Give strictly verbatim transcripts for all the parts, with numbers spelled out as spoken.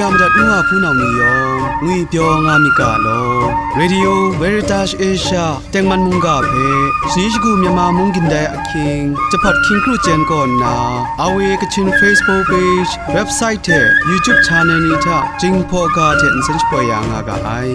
Ya madat nu wa hpunau ni yawng, ngwi pyaw nga myit ga law. Radio Veritas Asia tengman mungga hpe, shani shagu Myanmar mung gindai ahkying, jahpat hkying kru chyen kaw nna, A W A Kachin Facebook page, website hte YouTube channel ni hta Jinghpaw ga hte nsen shapoi ya nga ga ai.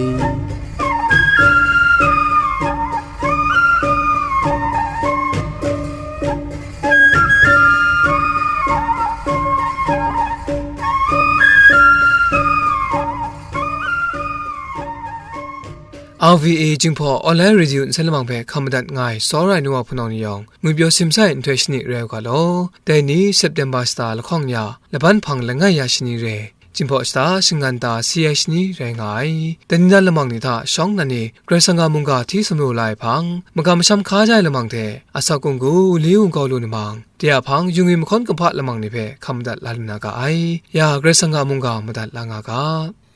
R V A Jinghpaw Online Radio nsen lamang hpe hkam madat nga ai, tsawra ai nu wa hpunau ni yawng, ngwi pyaw simsa ai nhtoi shani rai u ga law. Dai ni September shata lahkawng ya, laban hpang langai ya shani re, Jinghpaw shata shinggan ta si ai shani rai nga ai. Dai ni na lamang ni hta shawng nnan e Karai Kasang a mungga hti sumru la ai hpang, magam masham hkaja ai lamang hte, asak hkunggu, li wungkau lu namang, de a hpang, yu ngwi mahkawn kumhpa lamang ni hpe hkam madat la lu na ga ai. Ya, Karai Kasang a mungga madat la nga ga.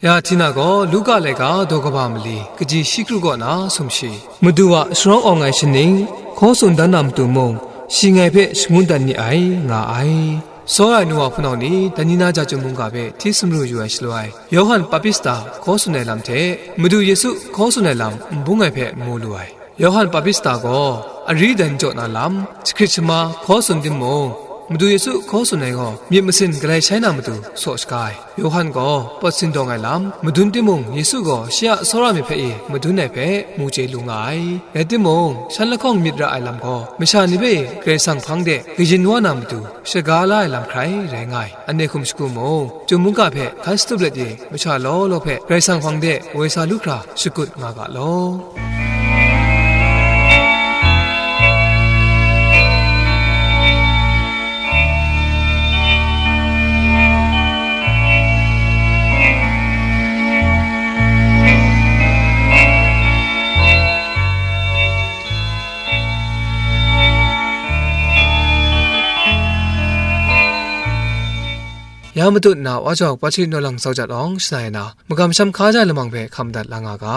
Ya, Htina gaw Luka laika daw kaba mali, kaji shi kru kaw na sumshi, Madu a sharawng awng ai shaning, hkaw tsun dan na matu mung, shi ngai hpe shangun dan ni ai, nga ai. Tsawra ai nu wa hpunau ni, dai ni na ja chyum mungga hpe hti sumru yu ai shaloi, Yawhan Papista hkaw tsun ai lam hte Madu Yesu hkaw tsun ai lam n bung ai hpe mu lu ai. Yawhan Papista gaw ari dan jaw na lam, jahkrit shama hkaw tsun timung, Madu Yesu hkaw tsun ai gaw myit masin galai shai na matu saw shaga ai. Yawhan gaw pawt sindawng ai lam madun timung, Yesu gaw shi a tsawra myit hpe e madun ai hpe mu chye lu nga ai. Rai timung, shan lahkawng myit ra ai lam gaw masha ni hpe e Karai Kasang hpang de kayin wa na matu shaga la ai lam hkrai rai nga ai. Anhte hkum shagu mung, Chyum mungga hpe hkan shatup let e, masha law law hpe Karai Kasang hpang de woi sa lu hkra shakut nga ga law. Ya matut na wa jau Pahtri Nawlang Sau Jat Awng shana e na, magam sham hkaja lamang hpe hkam dat la nga ga.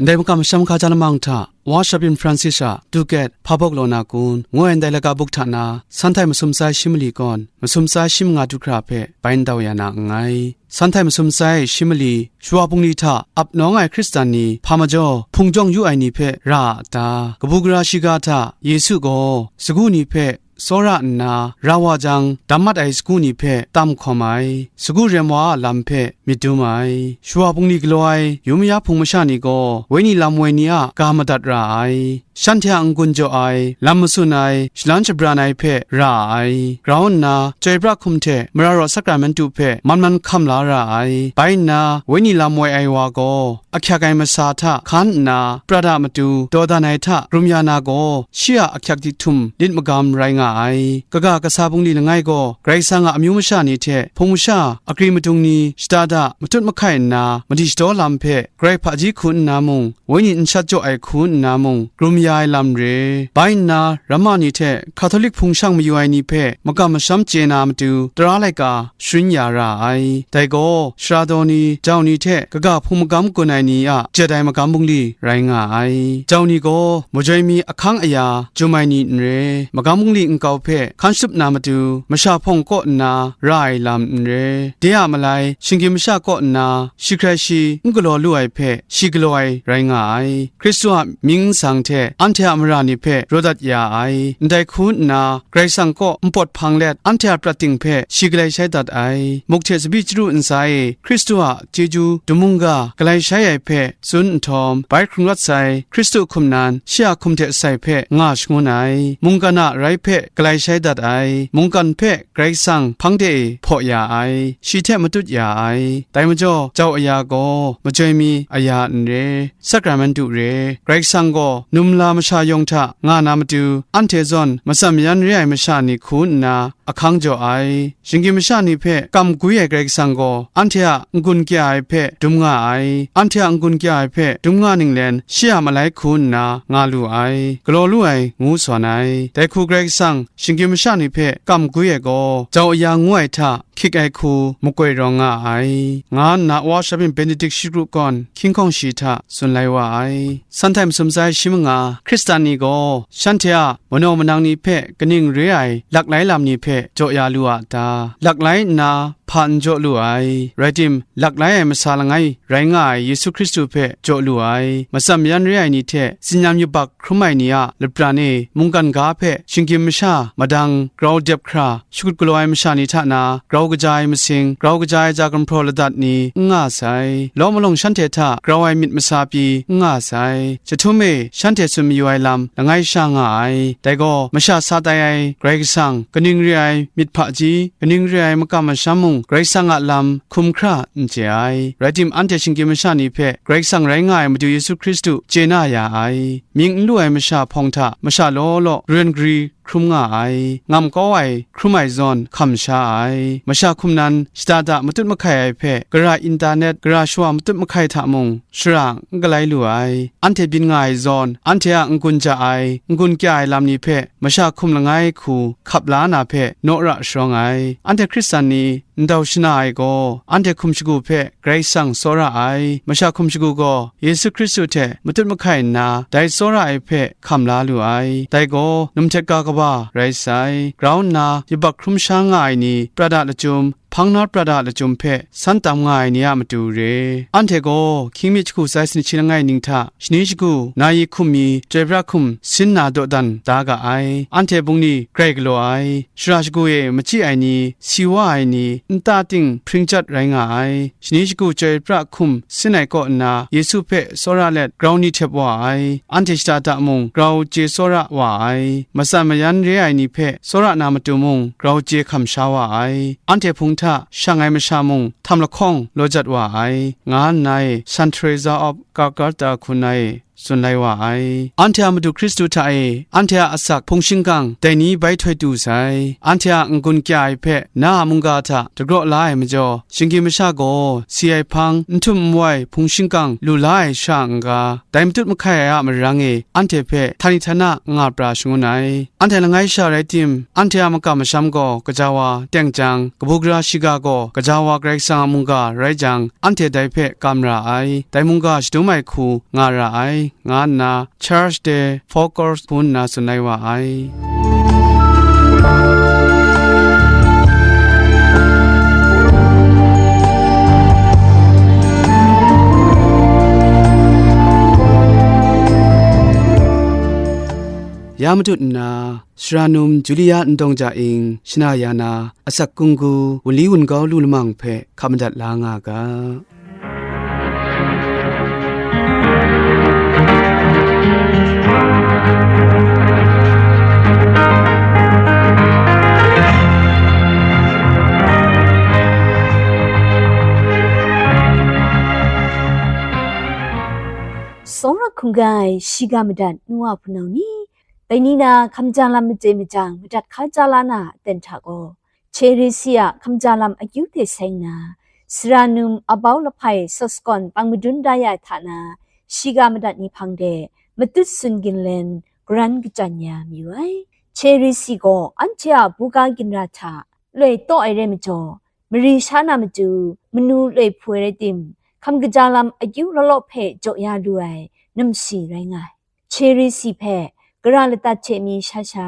Ndai magam sham hkaja lamang hta, Wa Shabyin Francis a Duket, Hpa Bawk Law Na Kun, ngu ai ndai laga buk hta na, San Htai Masum Sai Shi Mali kawn, Masum Sai Shi Manga du hkra hpe bai ndau ya na nngai. San Htai Masum Sai Shi Mali, shawa bungli hta ap nawng ai Hkristan ni hpa majaw hpung jawng yu ai ni hpe ra a ta? Kabu gara shiga hta Yesu gaw sagu ni hpe tsawra nna ra wa jang, dam mat ai sagu ni hpe tam hkawm ai, sagu rem wa a lam hpe myit dum ai, shawa bungli galaw ai yu maya hpung masha ni gaw, wenyi lam woi ni a ga madat ra ai, shanhte a n-gun jaw ai, lam matsun ai, shalan shabran ai hpe ra ai, grau nna, chyoi pra hkum hte mara raw sakramentu hpe man man hkam la ra ai, bai nna, wenyi lam woi ai wa gaw, ahkyak ai masa hta hkan nna, prat a matu dawdan ai hta rum ya na gaw, shi a ahkyak dihtum lit magam rai nga ai. Kaga kasa bungli langai gaw, Karai Kasang a amyu masha ni hte hpung masha, akri madung ni shada da matut mahkai nna, madi shadaw lam hpe grai hpaji hku nna mung, wenyi n shat jaw ai hku nna mung, rum ya ai lam re. Bai nna, ramma ni hte Hkatolik hpung shang mayu ai ni hpe magam masham chye na matu, tara laika sharin ya ra ai. Dai gaw, sara daw ni, jau ni hte kaga hpung magam gun ai ni a jet ai magam bungli rai nga ai. Jau ni gaw, majoi mi ahkang aya jum ai ni n re, magam bungli nkau hpe hkan shatup na matu, masha hpawng kaw nna ra ai lam n re, de a malai, shinggyim masha kaw nna shi hkrai shi n galaw lu ai hpe, shi galaw ai rai nga ai. Hkristu a mying nsang hte anhte a mara ni hpe raw dat ya ai. Ndai hku nna, Karai Kasang kaw npawt hpang let, anhte a prat ting hpe shi galai shai dat ai. Muk hte tsabyi chyaru ntsa e Hkristu a chyeju dum mungga galai shai ai hpe tsun nhtawm, bai hkrung rawt sai, Hkristu hkum nan, shi a hkum hte sai hpe nga shangun ai. Mungkan a rai hpe galai shai dat ai. Mungkan hpe Karai Kasang hpang de e hpaw ya ai, shi hte matut ya ai. Dai majaw, jau aya gaw majoi mi aya n re, sakramentu re, Karai Kasang gaw num masha yawng hta nga na matu, anhte zawn matsan mayan re ai masha ni hku nna ahkang jaw ai. Shinggyim masha ni hpe kam gwi ai Karai Kasang gaw, anhte a n-gun kya ai hpe dum nga ai, anhte a n-gun kya ai hpe dum nga ninglen shi a malai hku nna nga lu ai, galaw lu ai, ngu sawn ai. Dai hku Karai Kasang shinggyim masha ni hpe kam gwi ai gaw, jau aya ngu ai hta hkyik ai hku makoi rawng nga ai, nga nna Wa Shabyin Benedict shi kru gawn hkying hkawng shi hta tsun lai wa ai. San htai masum tsai shi manga, Hkristan ni gaw shanhte a manaw manang ni hpe kaning re ai laklai lam ni hpe jaw ya lu a ta? Laklai nna hpa n jaw lu ai, rai tim, laklai ai masa langai rai nga ai Yesu Hkristu hpe jaw lu ai, matsan mayan re ai ni hte tsinyam yubak hkrum ai ni a lapran e mungkan ga hpe shinggyim masha madang grau dep hkra, shakut galaw ai masha ni hta na grau kaja ai masing, grau kaja ai ja gumhpraw ladat ni n nga sai. Lawm alawng shanhte hta grau ai myit masa pyi n nga sai. Jahtum e shanhte tsun mayu ai lam langai sha nga ai. Dai gaw, masha sa tai ai Karai Kasang, kaning re ai myit hpaji, kaning re ai makam masham mung, Karai Kasang a lam hkum hkra n chye ai. Rai tim, anhte shinggyim masha ni hpe Karai Kasang rai nga ai Madu Yesu Hkristu chye na ya ai. Mying n lu ai masha hpawng hta masha law law, ren gari hkrum nga ai, ngam kau ai, hkrum ai zawn hkam sha ai. Masha hkum nan shada da matut mahkai ai hpe, gara intanet, gara shawa matut mahkai hta mung shara n galai lu ai. Anhte byin nga ai zawn, anhte a n-gun ja ai, n-gun kya ai lam ni hpe masha hkum langai hku hkap la na hpe naw ra sharawng ai. Anhte Hkristan ni ndau shana ai gaw, anhte hkum shagu hpe Karai Kasang tsawra ai. Masha hkum shagu gaw Yesu Hkristu hte matut mahkai nna, dai tsawra ai hpe hkam la lu ai. Dai gaw, num htet ga kaba rai sai. Grau nna yubak hkrum sha nga ai ni, prat a lachyum, hpang nawt prat a lachyum hpe san tam nga ai ni a matu re. Anhte gaw hkying mi jahku sai sanit shi langai ning hta, shani shagu, na yi hkum mi, chyoi pra hkum sin na dawdan da ga ai. Anhte bungli grai galaw ai, shara shagu e machyi ai ni, si wa ai ni, nta ting hpring chyat rai nga ai. Shani shagu chyoi pra hkum sin ai kaw nna, Yesu hpe tsawra let grau ni htep wa ai. Anhte shada da mung grau chye tsawra wa ai. Matsan mayan re ai ni hpe tsawra na matu mung grau chye hkam sha wa ai. Anhte hpung hta shang ai masha mung htam lahkawng law jat wa ai, nga nna e Saint Teresa of Calcutta hku na e tsun lai wa ai. Anhte a Madu Hkristu hta e, anhte a asak hpung shingkang dai ni bai htoi tu sai. Anhte a n-gun kya ai hpe na a mungga hta dagraw la ai majaw, shinggyim masha gaw si ai hpang, n htum n wai hpung shingkang lu la ai sha n-ga, dai matut mahkai ai a marang e anhte hpe htani htana nga pra shangun ai. Anhte langai sha rai tim, anhte a makam masham gaw gaja wa teng jang, kabu gara shiga gaw gaja wa Karai Kasang a mungga rai jang, anhte dai hpe kam ra ai, dai mungga shadum ai hku nga ra ai, nga nna Church de Foucault hku nna tsun lai wa ai. Ya matut nna, Sara num Julia Ndawng Ja Ing shana ya na asak kunggu wunli wungau lu lamang hpe hkap madat la nga ga. Tsawra hkungga ai shiga madat nu wa hpunau ni, dai ni na hkamja lam machye majang madat hkaja la na aten hta gaw, Cherisi a hkamja lam akyu hte seng na, sara num abau lahpai sawsakawn pang madun da ya ai hta na, shiga madat ni hpang de matut tsun ginlen garan kachyan ya mayu ai. Cherisi gaw anhte a buga ginra hta loi taw ai rai majaw, mari sha na matu manu loi hpu ai rai tim, hkamja lam akyu law law hpe jaw ya lu ai namsi rai nga ai. Cherisi hpe gara latat hte mi sha sha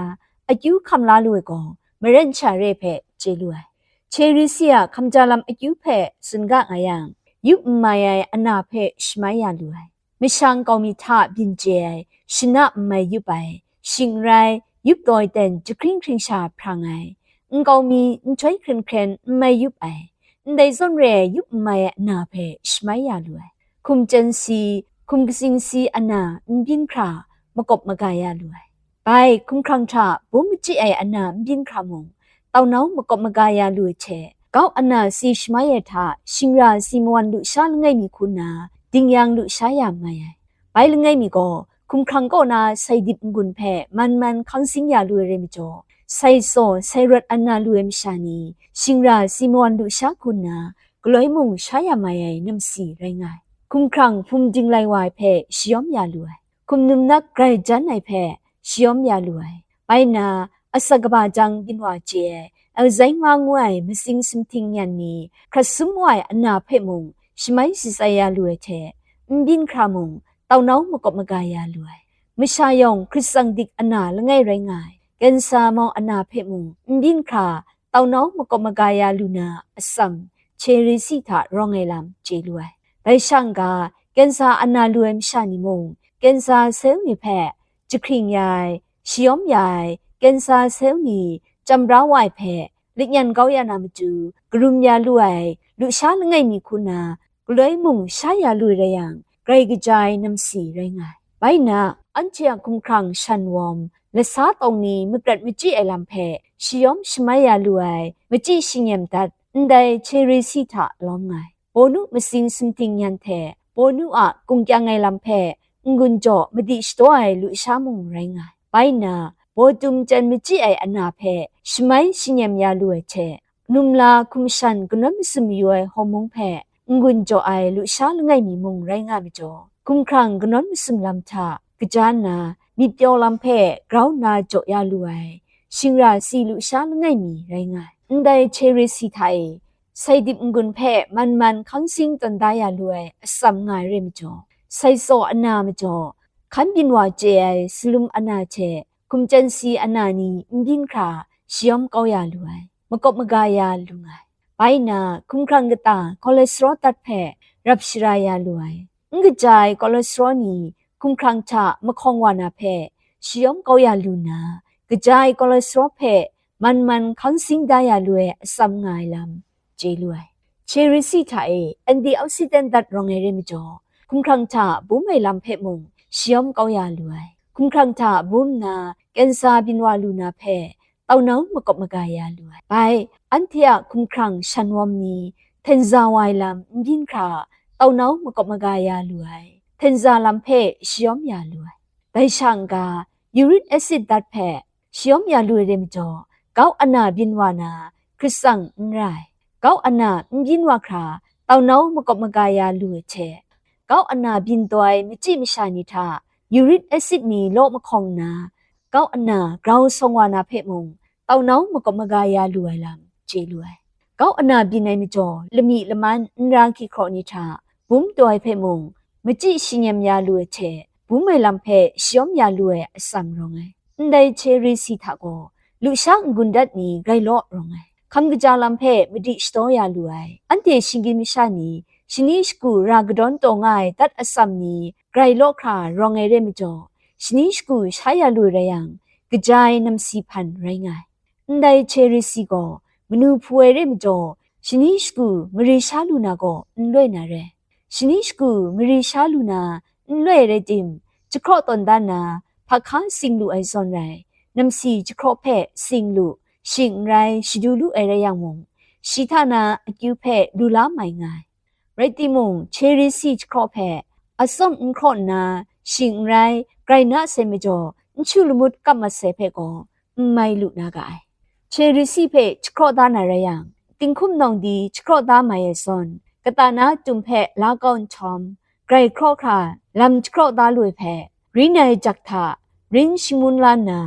akyu hkam la lu ai gaw, maren sha re hpe chye lu ai. Cherisi a hkamja lam akyu hpe tsun ga nga yang, yup n mai ai ana hpe shamai ya lu ai. Masha nkau mi hta byin chye ai shana n mai yup ai, shing n rai, yup taw ai ten jahkring hkring sha hprang ai, nkau mi nhtoi hkren hkren n mai yup ai, ndai zawn re ai yup n mai ai ana hpe shamai ya lu ai. Hkum chyen si, hkum katsing si ana n byin hkra makawp maga ya lu ai. Bai, hkumhkrang hta bum machyi ai ana n byin hkra mung, taunau makawp maga ya lu ai hte, kau ana si shamai ai hta shingra si mawan lusha langai mi hku nna, dingyang lusha ya mai ai. Bai langai mi gaw, Hkumhkrang kaw na sai dip n-gun hpe man man hkang sing ya lu ai rai majaw, sai tsaw, sai rawt an na lu ai masha ni, shingra si mawan lusha hku nna, galoi mung sha ya mai ai namsi rai nga ai. Hkumhkrang hpum dinglai wa ai hpe shayawm ya lu ai. Hkum num nak grai jan ai hpe shayawm ya lu ai. Bai nna, asak kaba jang byin wa chye ai, Alzheimer ngu ai masing sumhting nyan ni hkrat sum wa ai ana hpe mung shamai shatsai ya lu ai hte, n byin hkra mung taunau makawp maga ya lu ai. Masha yawng hkrit tsang dik ana langai rai nga ai, kensa mau ana hpe mung n byin hkra taunau makawp maga ya lu na atsam, Cherisi hta rawng ai lam chye lu ai. Dai sha n-ga, kensa ana lu ai masha ni mung, kensa sel ni hpe jahkring ya ai, shayawm ya ai, kensa sel ni chyam bra wa ai hpe lanyan kau ya na matu, karum ya lu ai, lusha langai mi hku na, galoi mung sha ya lu ai rai yang, grai kaja ai namsi rai nga ai. Bai nna, anhte a hkumhkrang shanwawm, lasa tawng ni magrat machyi ai lam hpe shayawm shamai ya lu ai, machyi shingem dat, ndai Cherisi hta lawm nga ai. Bawnu masing sumhting nyan hte, bawnu a kungkyang ai lam hpe n-gun jaw madi shadaw ai lusha mung rai nga ai. Bai nna, bawtum chyan machyi ai ana hpe shamai shingem ya lu ai hte, numla hkum shan kanawn masum mayu ai hawmung hpe n-gun jaw ai lusha langai mi mung rai nga majaw, hkumhkrang kanawn masum lam hta kaja nna, myit pyaw lam hpe grau nna jaw ya lu ai, shingra si lusha langai mi rai nga ai. Ndai Cherisi hta e, sai dip n-gun hpe man man hkang sing tawn da ya lu ai atsam nga ai rai majaw, sai tsaw ana majaw, hkan byin wa chye ai salum ana hte hkum chyan si ana ni n byin hkra shayawm kau ya lu ai, makawp maga ya lu nga ai. Bai nna, hkumhkrang kata cholesterol dat hpe rap shara ya lu ai. N kaja ai cholesterol ni hkumhkrang hta mahkawng wa na hpe shayawm kau ya lu nna, kaja ai cholesterol hpe man man hkang sing da ya lu ai atsam nga ai lam chye lu ai. Cherisi hta e antioxidant dat rawng ai rai majaw, hkumhkrang hta bum ai lam hpe mung shayawm kau ya lu ai. Hkumhkrang hta bum nna kensa byin wa lu na hpe taunau makawp maga ya lu ai. Bai, anhte a hkumhkrang shanwawm ni htenza wa ai lam n byin hkra, taunau makawp maga ya lu ai, htenza lam hpe shayawm ya lu ai. Dai sha n-ga, uric acid dat hpe shayawm ya lu ai rai majaw, gau ana byin wa na, hkrit tsang n ra ai. Gau ana n byin wa hkra, taunau makawp maga ya lu ai hte, gau ana byin taw ai machyi masha ni hta, uric acid ni law mahkawng nna, gau ana grau sawng wa na hpe mung, taunau makawp maga ya lu ai lam chye lu ai. Gau ana byin ai majaw, lami laman n ra hkihkraw ni hta, bum taw ai hpe mung, machyi shingem ya lu ai hte, bum ai lam hpe shayawm ya lu ai atsam rawng ai. Ndai Cherisi hta gaw, lusha n-gun dat ni grai law rawng ai. Hkam kaja lam hpe madi shadaw ya lu ai. Anhte shinggyim masha ni, shani shagu ra kadawn taw nga ai dat atsam ni grai law hkra rawng ai rai majaw, shani shagu sha ya lu ai rai yang, kaja ai namsi hpan rai nga ai. Ndai Cherisi gaw, manu hpu ai rai majaw, shani shagu mari sha lu na gaw n loi na rai. Shani shagu mari sha lu na n loi rai tim, jahkraw tawn dan na, hpa hka sing lu ai zawn rai, namsi jahkraw hpe sing lu, shing n rai, shadu lu ai rai yang mung, shi hta na akyu hpe lu la mai nga ai. Rai timung, Cherisi jahkraw hpe atsawm n hkraw nna, shing n rai, grai na sai majaw, n shu lamut kap mat sai hpe gaw, n mai lu na ga ai. Cherisi hpe jahkraw da na rai yang, tinghkum nawng di jahkraw da mai ai zawn, kata na tum hpe la kau nhtawm, grai hkraw hkra lam jahkraw da lu ai hpe, rin ai jak hta rin shangun la nna,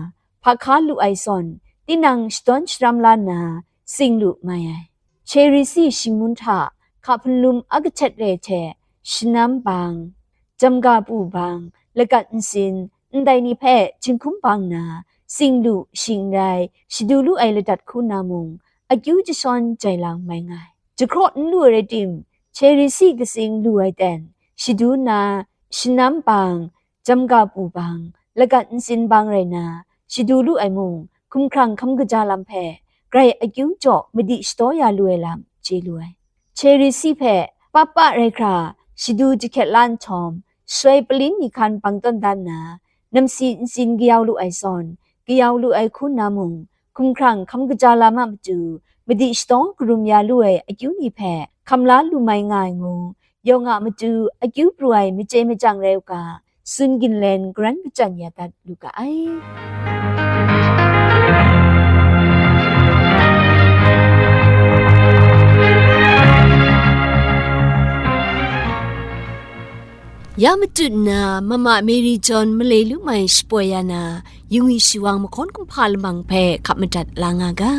hpa hka lu ai zawn, tinang shadawn sharam la nna, sing lu mai ai. Cherisi shingun hta hka hpunlum a kahtet re hte, shanam bang, jamga pu bang, lagat ntsin, ndai ni hpe jinghkum bang nna, sing lu, shing n rai, shadu lu ai ladat hku na mung, akyu jashawn jai lang mai nga ai. Jahkraw n lu ai rai tim, Cherisi katsing lu ai ten, shadu nna, shanam bang, jamga pu bang, lagat ntsin bang rai nna, shadu lu ai mung, hkumhkrang hkam kaja lam hpe, grai akyu jaw madi shadaw ya lu ai lam chye lu ai. Cherisi hpe pap pa rai hkra, shadu jahkyet la nhtawm, shaloi palin ni hkan bang tawn dan nna, namsi ntsin kayau lu ai zawn, kayau lu ai hku nna mung, hkumhkrang hkam kaja lam a matu, madi shadaw karum ya lu ai akyu ni hpe hkam la lu mai nga ai ngu, yawng a matu akyu pru ai machye machyang rai u ga, tsun ginlen garan kachyan ya dat lu ga ai. Ya matut nna, Mama Mary John malai lu mai shapoi ya na, yungwi shiwang mahkawn kumhpa lamang hpe hkap madat la nga ga.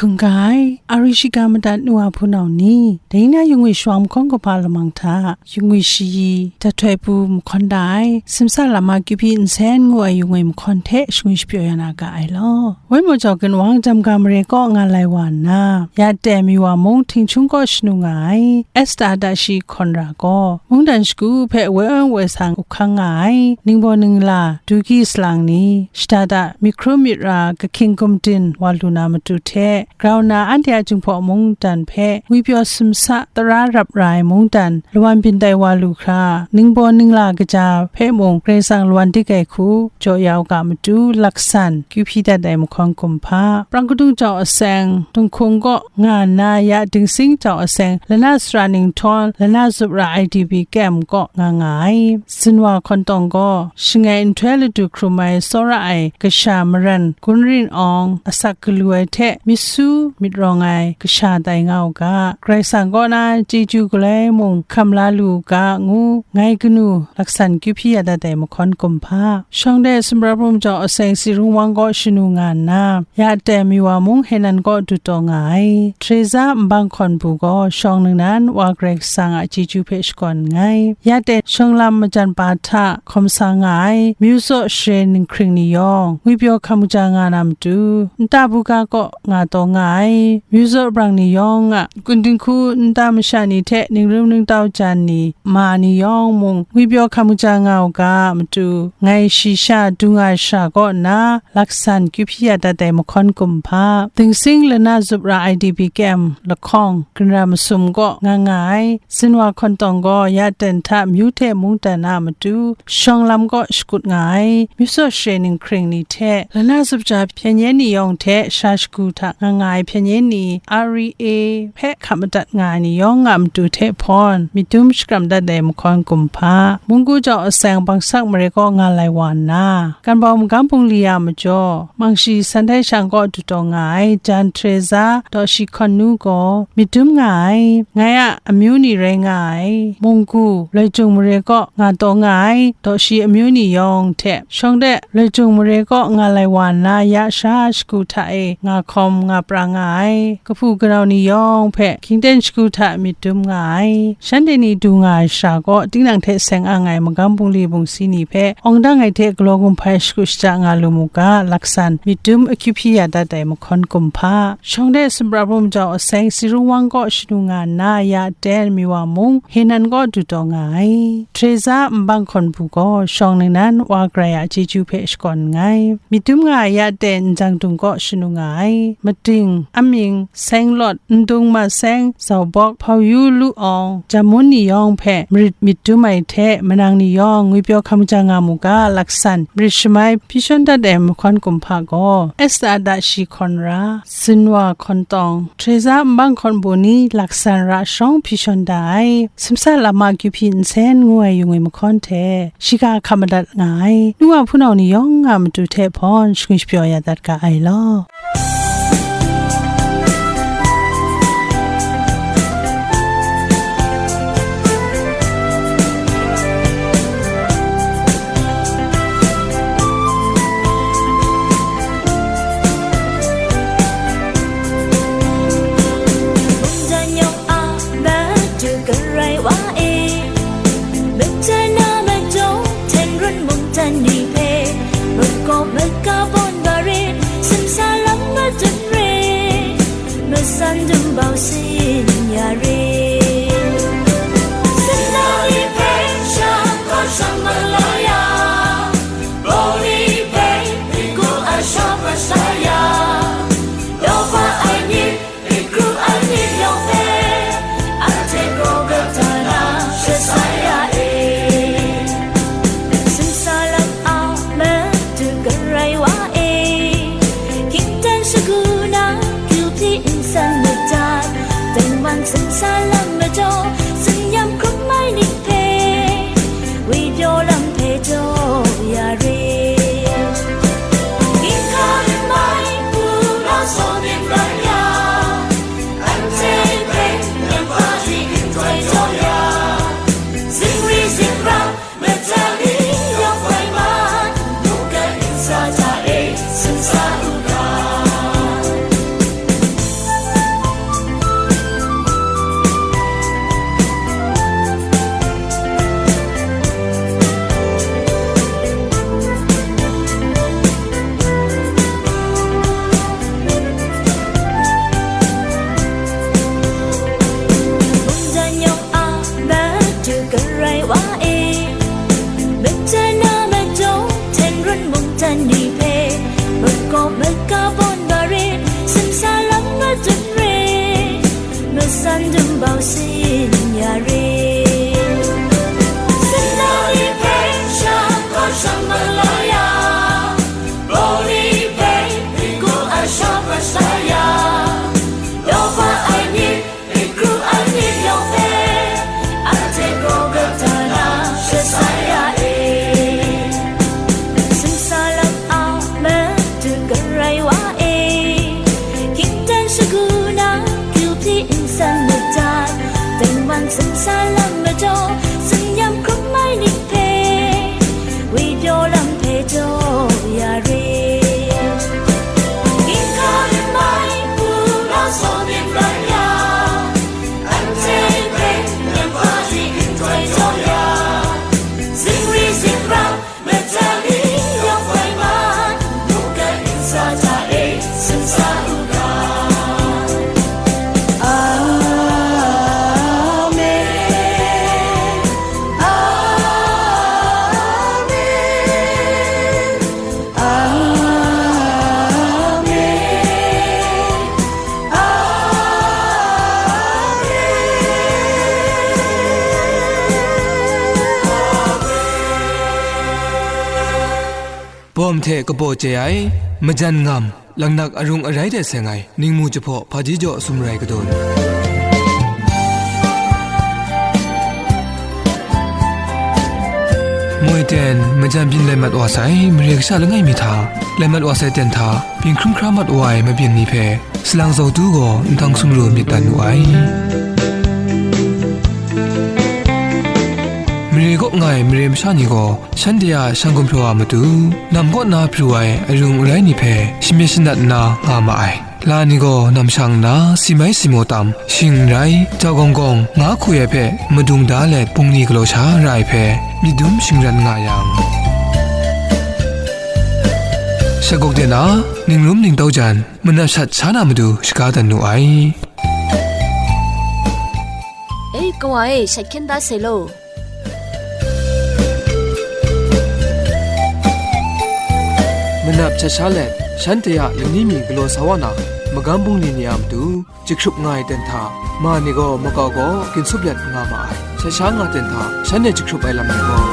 Hkungga ai, a ri shiga madat nu a hpunau ni, dai na yungwi shiwang mahkawn kumhpa lamang hta, yungwi shayi, dahtoi pru mahkawn da ai, simsa lam a kyu hpyi nsen ngu ai yungwi mahkawn hte shangwi shapyaw ya na ga ai law. Woi majaw ginwang Jamga mare kaw nga lai wa nna, ya teng mi wa mung Htingchung kaw shanu nga ai, Esta da shi hkawn ra gaw, mungdan shagu hpe woi awn woi sang up hkang nga ai, ningbaw ningla, du gyi salang ni, shada da myit hkrum myit ra, kahkying gumdin wa lu na matu hte, grau na anhte a Jinghpaw mungdan hpe ngwipyaw sumsa tara rap ra ai mungdan lawan byin tai wa lu hkra, ningbaw ningla kaja hpe mung Karai Kasang lawan dik ai hku jaw ya u ga matu, laksan kyu hpyi dat ai mahkawn kumhpa, prang kadung jau aseng, Dunghkung kaw nga nna ya Dingsing jau aseng, lana sara Ninghtawng, lana zup ra I D P kem kaw nga nga ai. Zinwa Hkawntawng gaw, shangai nhtoi ladu hkrum ai tsawra ai kasha maran Gun Rin Awng asak galu ai hte myit su myit rawng ai kasha tai nga u ga, Karai Kasang kaw na chyeju galoi mung hkam la lu u ga, ngu ngai kanu laksan kyu hpyi ya dat ai mahkawn kumhpa. Shawng de sumra bum jau aseng Sirung wang kaw shanu nga nna, ya teng mi wa mung Henan kaw du taw nga ai. Teresa nbang hkawn bu gaw shawng ningnan Wa Karai Kasang a chyeju hpe shakawn nngai. Ya teng shawng lam majan pa hta hkawm sa nga ai, myu tsaw share ninghkring ni yawng, ngwipyaw hkam kaja nga na matu, nta buga kaw nga taw nga ai, myu tsaw brang ni yawng a, kun dinghku nta masha ni hte ningrum ningtau jan ni, ma ni yawng mung, ngwipyaw hkam kaja nga u ga matu, ngai shi sha du nga ai shara kaw nna, laksan kyu hpyi ya dat ai mahkawn kumhpa, Dingsing lana zup ra I D P kem lahkawng, ginra masum kaw nga nga ai, Zinwa Hkawntawng gaw ya teng hta myu hte mungdan a matu, shawng lam kaw shakut nga ai, myu tsaw share ninghkring ni hte, lana zup ja hpyen yen ni yawng hte sha shagu hta nga nga ai hpyen yen ni, R E A hpe hkap madat nga ai ni yawng a matu hte hpawn, myit dum shakram dat ai mahkawn kumhpa, munggu jau aseng Bangsak mare kaw nga lai wa nna, Kanbau magam bungli a majaw, Mangshi San Htai Shang kaw du taw nga ai Jan Teresa daw shi hkawn nu gaw, myit dum nga ai, ngai a amyu ni rai nga ai, munggu, Loi Jung mare kaw nga taw nga ai daw shi amyu ni yawng hte, shawng de Loi Jung mare kaw nga lai wa nna ya sha shagu hta e nga hkawm nga pra nga ai, kahpu kanau ni yawng hpe hkying ten shagu hta myit dum nga ai, shanhte ni du nga ai shara kaw, tinang hte seng ang ai magam bungli bungsi ni hpe awng dang ai hte galaw gumhpai shagu shaja nga lu mu ga, laksan myit dum akyu hpyi ya dat ai mahkawn kumhpa, shawng de sumra bum jau aseng Sirung wang kaw shanu nga nna, ya ten mi wa mung Henan kaw du taw nga ai. Teresa nbang hkawn bu gaw shawng ningnan Wa Karai a chyeju hpe shakawn nngai. Myit dum nga ai ya ten njang dung kaw shanu nga ai. Mating, amying, seng lawt, ndung maseng, zaubawk, hpau yu lu awng, jam mun ni yawng hpe marit myit dum ai hte, manang ni yawng ngwipyaw hkam ja nga mu ga, laksan marit shamai hpyi shawn dat ai mahkawn kumhpa gaw, Esta da shi hkawn ra, Zinwa Hkawntawng, Teresa nbang hkawn bu ni laksan ra sharawng hpyi shawn da ai, simsa lam a kyu hpyi nsen ngu ai yungwi mahkawn hte, shiga hkap madat nga ai, nu wa hpunau ni yawng a matu hte hpawn shangwi shapyaw ya dat ga ai law. Mungdan yawng a madu garai wa e, mungdan na majaw, hten run mungdan ni hpe, mungkaw maga bawn bare, simsa Ku na kyu hpyi n san madat, tengman sumsa lam majaw, tsin-yam hkrum ai ni hpe, woi pyaw lam hpe jaw ya re. Ginhka lanmai hku rau saw myit rai yang, anhte hpe nampa di nhtoi jaw ya, zingri zingrang, Machya ni yawng hpai mat, mungkan ntsa hta e sumsa u ga. Mungdan yawng a madu garai wa e, machya na majaw, hten run mungdan ni hpe, makaw maka bawn ba re, sumsa lam madun re, matsan dum bau sin ya re. Sumla ni hpe sha kaw shang mat la ya, baw ni hpe hpinggu a sha prat sa ya, law ba ai myit, Hpingru ai myit yawng hpe, anhte kraw grau da na shat sa ya e. Sumsa lam a madu garai wa e, hkying dan shagu na kyu hpyi n san madat, tengman sumsa lam majaw, tsin-yam hkrum ai ni hpe, woi pyaw lam hpe jaw ya re. Ginhka lanmai hku rau saw myit rai yang, anhte hpe nampa di nhtoi jaw ya, zingri zingrang, machya ni yawng hpai mat, mungkan ntsa hta e sumsa u ga. Amen. Amen. Amen. Amen. Bawm hte kabaw chye ai, majan ngam, laknak arung arai de seng ai, ningmu jahpaw hpaji jaw sumrai kadun. Moi ten majan byin lai mat wa sai, mare kasha langai mi hta, lai mat wa sai ten hta, byin hkrum hkra mat wa ai mabyin ni hpe, salang zau tu gaw nhtang sumru myit dan wu ai. Mare kaw nga ai mare masha ni gaw, shanhte a shang gumhpraw a matu, nam kaw na pru ai arung arai ni hpe shamyit shanat nna nga ma ai. La ni gaw nam shang nna, si mai si maw tam, shing n rai, jau gawng gawng, nga hku ai hpe madung da let, bungli galaw sha ra ai hpe, myit dum shingran nga yang, shagawk de na, ningrum ningtau jan, manat shat sha na matu shaga dan nu ai. E, kawa e, shat hkyen da sai law. Manat hpyat sha let, shanhte a lani mi galaw sa wa na, magam bungli ni a matu, jahkrup nga ai ten hta, ma ni gaw makau gaw ginsup let nga ma ai. Shat sha nga ten hta, shanhte jahkrup ai lam ni gaw,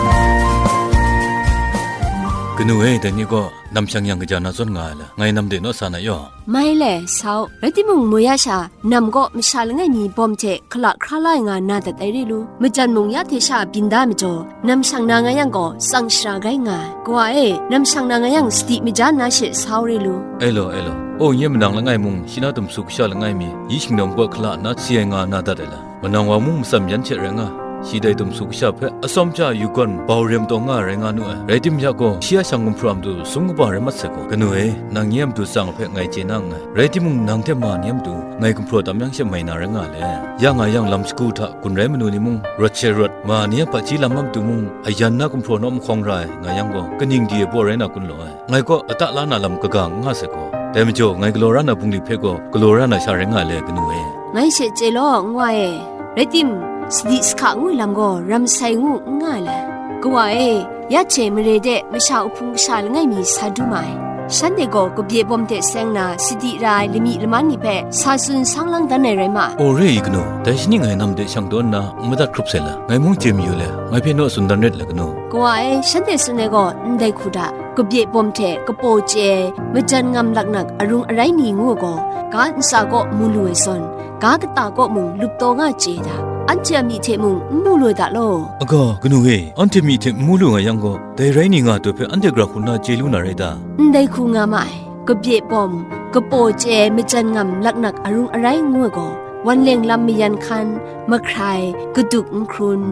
kanu e, dai ni gaw, nam shang yang kaja na zawn nga ai le, ngai nam de naw sa na yaw. Mai le, sa u, rai timung, mu ya sha, nam kaw masha langai mi bawm hte hkala hkra la ai nga na dat ai re lu, majan mung ya hte sha byin da majaw, nam shang na nga yang gaw, tsang shara grai nga ai. Kawa e, nam shang na nga yang, sadi maja nna she sa u re lu. E law, e law, o, nye manang langai mung, shi na dumsu kasha langai mi, yi shingnawm kaw hkala nna si ai nga na dat ai la. Manang wa mung matsam yan hte rai nga, shi dai dumsu kasha hpe atsawm ja yu gawn bau rem taw nga rai nga nu ai. Rai tim ya gaw, shi a shang gumhpraw a matu sum kaba rai mat sai gaw, kanu e, nang nye a matu tsang hpe ngai chye na nngai. Rai timung, nang hte ma ni a matu ngai gumhpraw tam yang she mai na rai nga le. Ya nga yang, lam shagu hta gun rai manu ni mung, rawt she rawt, ma ni a hpaji lam a matu mung, ayan na gumhpraw naw mahkawng ra ai nga yang gaw, kaning di ai baw rai na kun law ai. Ngai kaw ata la na lam kaga n nga sai gaw, dai majaw ngai galaw ra na bungli hpe gaw galaw ra na sha rai nga le, kanu e. Ngai she chye law, n wa e. Rai tim, sadi sahka ngu ai lam gaw ram sai ngu n nga ai le. Kawa e, ya hte mare de masha uhpung kasha langai mi sa du ma ai. Shanhte gaw kabye bawm hte seng na sadi ra ai lami laman ni hpe sa tsun sang lang dan ai rai ma ai. O, re ai kanu, dai shaning e nam de shang taw nna n madat hkrup sai la, ngai mung chye mayu le, ngai hpe naw tsun dan ret la kanu. Kawa e, shanhte tsun ai gaw ndai hku hta, kabye bawm hte kapaw chye ai majan ngam laknak arung arai ni ngu ai gaw, ga ntsa kaw mu lu ai zawn, ga kata kaw mung lup taw nga chye ai ta? Anhte a myi hte mung n mu lu ai ta law? Aga, kanu e, anhte myi hte n mu lu nga yang gaw, dai rai ni nga ai hpe anhte gara hku nna chye lu na rai ta? Ndai hku nga ma ai. Kabye bawm, kapaw chye ai majan ngam laknak arung arai ngu ai gaw, wanleng lam mayan hkan, mahkrai, kaduk nhkrun,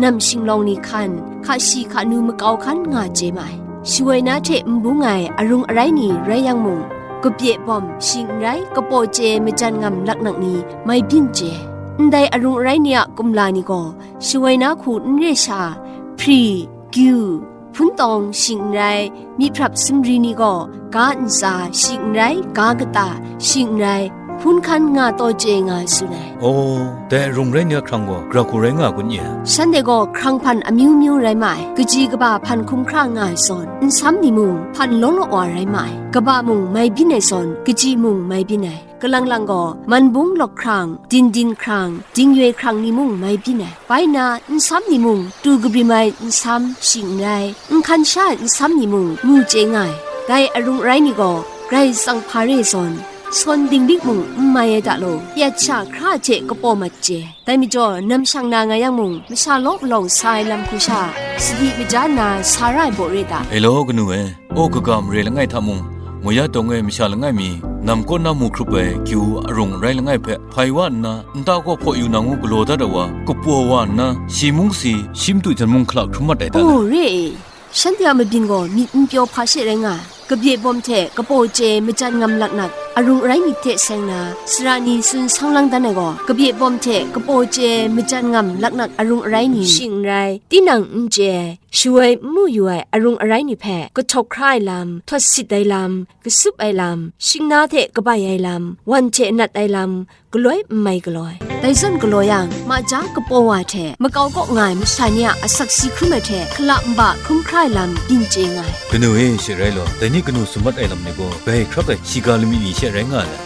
nam shinglawng ni hkan, hka shi hka nu makau hkan nga chye ma ai. Shawoi na hte n bung ai arung arai ni rai yang mung, kabye bawm, shing n rai, kapaw chye ai majan ngam laknak ni mai byin chye ai. Ndai arung arai ni a kumla ni gaw, shawoi na hku n re sha, hpri, gyu, hpun tawng, shing n rai, myi hprap sumri ni gaw, ga ntsa, shing n rai, ga kata, shing n rai, hpun hkan nga taw chye nga ai tsun ai. Aw, dai arung rai ni a hkrang gaw, gara hku rai nga ai kun nye? Shanhte gaw hkrang hpan amyu myu rai ma ai, kaji kaba hpan hkum hkra nga ai zawn, nsam ni mung hpan law law wa rai ma ai, kaba mung mai byin ai zawn, kaji mung mai byin ai. Kalang lang gaw, man bung lawk hkrang, dindin hkrang, dingyoi hkrang ni mung mai byin ai. Bai nna, nsam ni mung, tu kabrim ai nsam, shing n rai, nhkan sha ai nsam ni mung, mu chye nga ai. Dai arung arai ni gaw, Karai Kasang hpa re zawn, sawn dinglik mung n mai ai ta law, yat sha hkra hte kapaw mat chye. Dai majaw, nam shang na nga yang mung, masha law malawng sa ai lam hku sha, sadi maja nna sa ra ai baw re ta? E law, kanu e, aw kaga mare langai hta mung, Moya dawng e masha langai mi, nam kaw na mu hkrup ai kyu arung arai langai hpe hpai wa nna, nta kaw hpaw yu na ngu galaw dat ai wa, kapaw wa nna, shi mung si, shi matu jan mung hkala hkrum mat ai ta? Oh, re e. Shanhte a mabyin gaw myit n pyaw hpa she rai nga ai. Kabye bawm hte kapaw chye ai majan ngam laknak arung arai ni hte seng na, sara ni tsun sang lang dan ai gaw, kabye bawm hte kapaw chye ai majan ngam laknak arung arai ni shing n rai, tinang n chye ai, shawoi n mu yu ai arung arai ni hpe kahtawk hkra ai lam, htawt sit ai lam, kasup ai lam, shingna hte kabai ai lam, wan hte nat ai lam, galoi n mai galaw ai. Dai zawn galaw yang, maja kapaw wa hte makau kaw nga ai masha ni a asak si hkrum ai hte hkala nba hkrum hkra ai lam byin chye nga ai. Kanu e, she rai law, dai ni kanu summat ai lam ni gaw, bai hkrak ai shiga lamik ni she rai nga ai.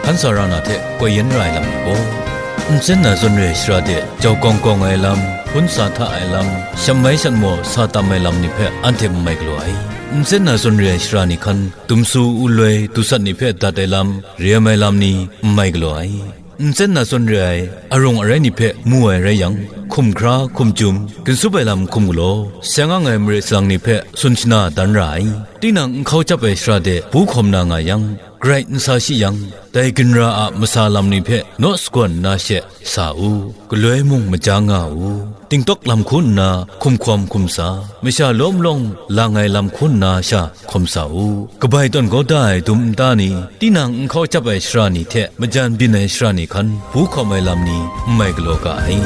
Hkan sa ra na hte koi yen ra ai lam ni gaw, nsen na zawn re ai shara de jau kawng kawng ai lam, hpun sa hta ai lam, shat mai shat maw sa tam ai lam ni hpe anhte n mai galaw ai. Nsen na zawn re ai shara ni hkan, dumsu uloi dusat ni hpe dat ai lam, rem ai lam ni n mai galaw ai. Nsen na zawn re ai arung arai ni hpe mu ai rai yang, hkum hkra, hkum chyum, ginsup ai lam hkum galaw, seng ang ai mare salang ni hpe tsun shana dan ra ai. Tinang nhkau chyap ai shara de bu hkawm na nga yang, Grai n sa shi yang, dai ginra a masa lam ni hpe naw sagawn nna she sa u, galoi mung maja nga u, tingtawk lam hku nna hkum hkawm hkum sa, masha lawm lawng lang ai lam hku nna sha hkawm sa u, kabai tawn kau da ai dum nta ni, tinang nhkau chyap ai shara ni hte majan byin ai shara ni hkan bu hkawm ai lam ni n mai galaw ga ai.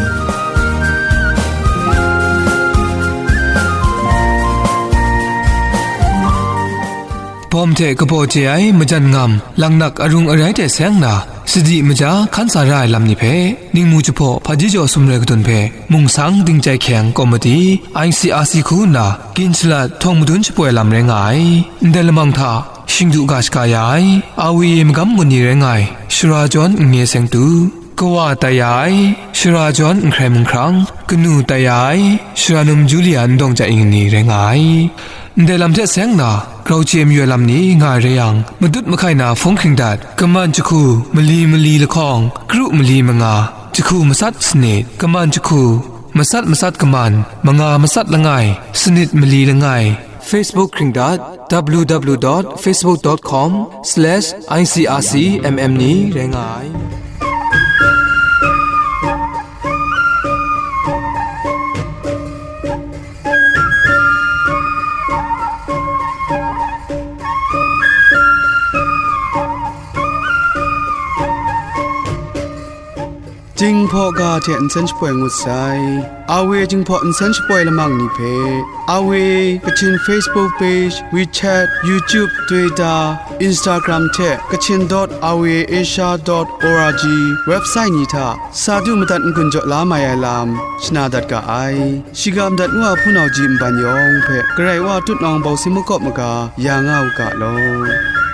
Bawm hte kabaw chye ai majan ngam, langnak arung arai hte seng na, sadi maja hkan sa ra ai lam ni hpe, ningmu jahpaw hpaji jaw sumrai kadun hpe, mungsang dingchai hkyeng kawmati, I C R C hku nna, gin shalat htawng madun shapoi lam rai nga ai. Ndai lamang hta, shingdu ga shaga ya ai, A W A magam gun ni rai nga ai, Shara Jawn N Nye Seng Tu, kawa tai ya ai, Shara Jawn N Hkrai Mung Hkrang, kanu tai ya ai, Shara Num Julia N Dawng Jai Ing ni rai nga ai. Ndai lam hte seng na, grau chye mayu ai lam ni nga ai rai yang, madut mahkai na hpung hkring dat, kaman jahku, mali mali lahkawng, kru mali manga, jahku matsat sanit, kaman jahku, matsat matsat kaman, manga matsat langai, sanit mali langai, Facebook hkring dat, W W W dot facebook dot com slash I C R C M M ni rai nga ai. Jinghpaw ga hta hte nsen shapoi ngut sai. Awe Jinghpaw nsen shapoi lamang ni hpe, Awe Kachin Facebook page, WeChat, YouTube, Twitter, Instagram hte Kachin dot awe asia dot org website ni hta sa du madat n-gun jaw la mai ai lam shana dat ga ai. Shiga madat ngu a hpunau ji nban yawng hpe Karai Wa tutnawng bawsi makawp maga ya nga u ga law.